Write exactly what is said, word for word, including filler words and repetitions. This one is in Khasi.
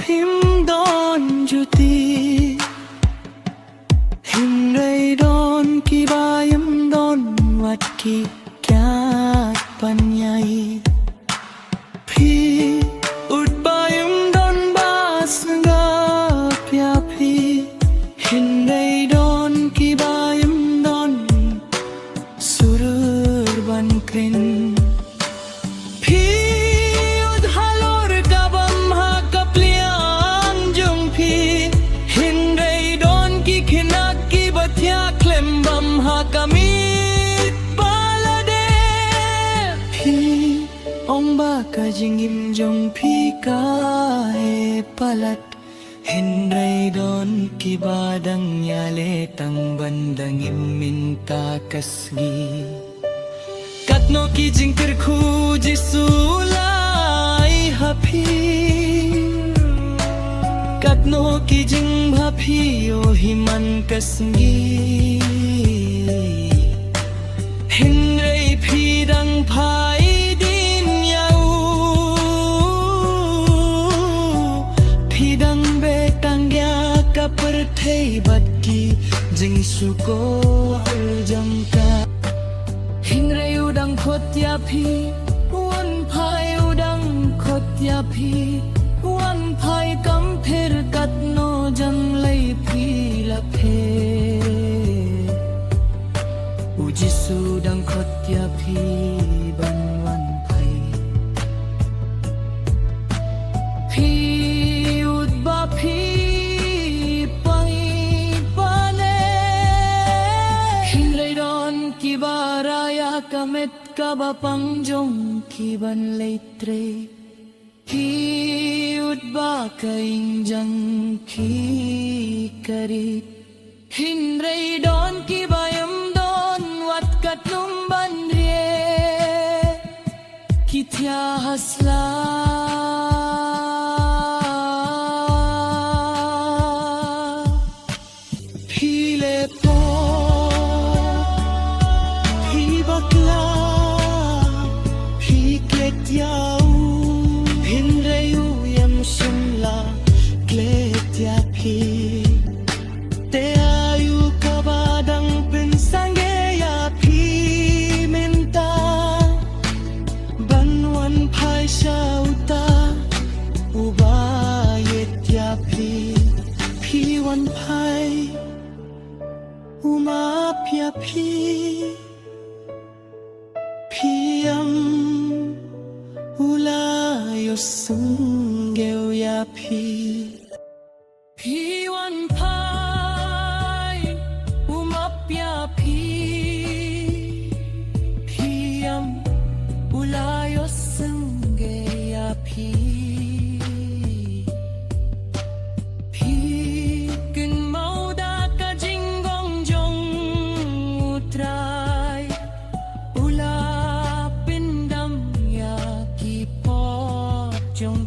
Im don juti, hynrei don kiba im don wat ki kjat ban ïai. Phi, ut ba im don ba sngap ïa phi, hynrei don kiba im don surur ban kren. Phi, ut halor kabam ha ka pliang jong phi, hynrei don ki khynnah kiba thiah khlem bam ha ka miet ba la dep. Phi, ong ba ka jingim jong phi ka heh palat, hynrei don kiba dang ïaleh tang ban dang im mynta ka sngi. Katno ki jingkyrkhu Jisu u la ai ha phi, katno ki jingbha phi ïohi man ka sngi. Hynrei phi dang phai dien ïa u, phi dang beh tang ïa ka pyrthei bad ki jingsngewsih jong ka. Hynrei u dang khot ïa phi, u wan phai, u dang khot ïa phi, u wan phai, kam pher katno jan lei phi la phet. U Jisu u dang khot ïa phi ban wan phai. Phi, ut ba phi pang i pale, hynrei don kiba rah ïa ka met kaba pang jong ki ban leit trei. Phi, ut ba ka ïing jong ki ka rit, hynrei don kiba im don wat katno ban rieh, ki thiah ha sla. Phi leh pop, phi bakla, phi klet ïa u, hynrei u ïam shym la klet ïa phi. Te aïu kaba dang pynsangeh ïa phi mynta ban wan phai sha uta uba ïeit ïa phi? Phi wan phai, u map ïa phi. Phi ïam, u la ïohsngew ïa phi. Phi wan phai, u map ïa phi. Phi ïam, u la ïohsngew ïa phi. Phi kynmaw da ka jinggong jong U Trai, u la pyndam ïa ki pop jong